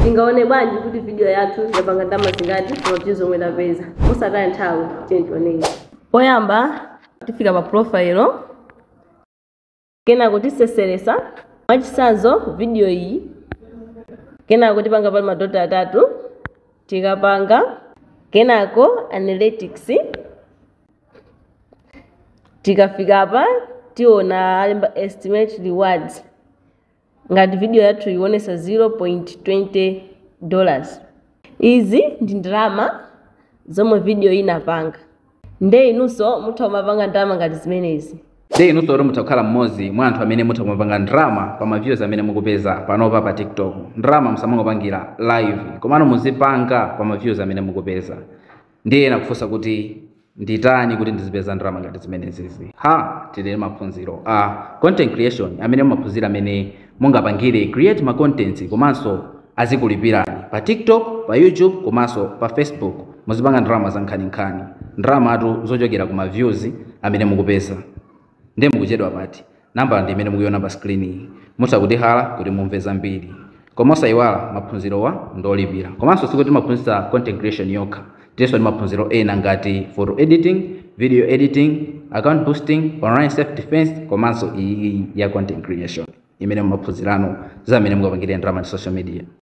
Tingaone bwanji kuti video yathu yapanga ndalama zingati pa views omwe tapeza? Musataye nthawi, tiyeni tioneni. Poyamba tifika pa profile, kenako tiseseresa, mwachitsanzo video iyi, kenako tipanga pali madoti atatu, tikapanga kenako analytics. Tikafika apa tiona alemba estimate rewards. Ngati video yathu ionesa $0.20. Izi ndi ndalama zomwe video inapanga. Nde inunso mutha kumapanga ndalama ngati zimenezi. Nde inunso kuti mutha kukhala mmodzi mwa anthu amene mutha kumapanga ndalama pa ma views amene mukupeza panopa pa TikTok. Ndalama musamangopangira live, komano muzipanga pa ma views amene mukupeza. Ndiye ena kufunsa kuti nditani kuti ndizipeza ndalama ngati zimenezizi? Ha, tili maphunziro a content creation amene mumaphunzira amene mungapangire create ma contents komanso azikulipirani pa TikTok, pa YouTube komanso pa Facebook. Muzipanga ndalama za nkhaninkhani, ndalamatu zochokera ku ma views amene mukupeza. Ndiye mukuchedwa pati? Nambala ndi imene mukuiona pa screen iyi. Mutha kutihala kuti mumve zambiri. Koma osayiwala, maphunzirowa ndolipira. Komanso sikuti timaphunzitsa content creation yokha, tilinso ndi maphunziro ena ngati photo editing, video editing, account boosting, online self defense komanso iyi ya content creation imene mumaphunzirano za amene mungapangire ndalama ndi social media.